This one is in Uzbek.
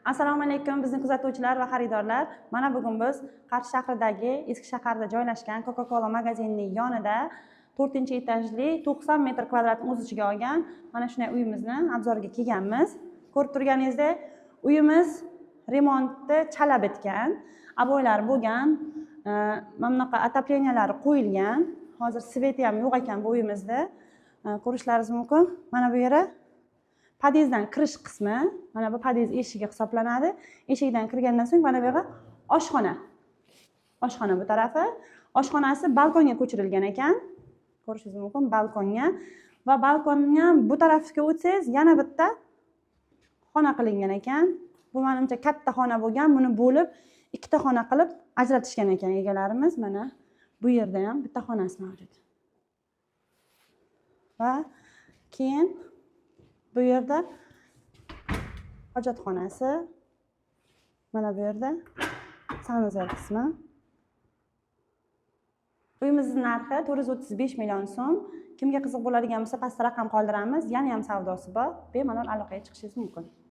Assalomu alaykum, bizni kuzatuvchilar va xaridorlar. Mana bugun biz Qarshi shahridagi eski shaharda joylashgan Coca Cola magazinining yonida to'rtinchi etajli, 90 metr kvadratni o'z ichiga olgan mana shunday uyimizni обзор iga kelganmiz. Ko'rib turganingizdek, uyimiz remonti chala bitgan, обой lar bo'lgan, mana bunaqa отопления lari qo'yilgan. Hozir свет i ham yo'q ekan bu uyimizda. Ko'rishlaringiz mumkin, mana bu yeri podyezddan kirish qismi, mana bu podyezd eshigi hisoblanadi. Eshikdan kirgandan so'ng mana bu yoqqa oshxona, oshxona bu tarafi. Oshxonasi balkonga ko'chirilgan ekan, ko'rishingiz mumkin, balkonga. Va balkonni bu tarafiga o'tsangiz, yana bitta xona qilingan ekan. Bu, manimcha, katta xona bo'lgan, buni bo'lib ikkita xona qilib ajratishgan ekan egalarimiz. Mana bu yerda ham bitta xonasi mavjud. Va keyin bu yerda hojatxonasi, mana bu yerda санузел qismi. Uyimizni narxi 435 million so'm. Kimga qiziq bo'ladigan bo'lsa, pastda raqam qoldiramiz. Yana ham savdosi bor, bemalol aloqaga chiqishingiz mumkin.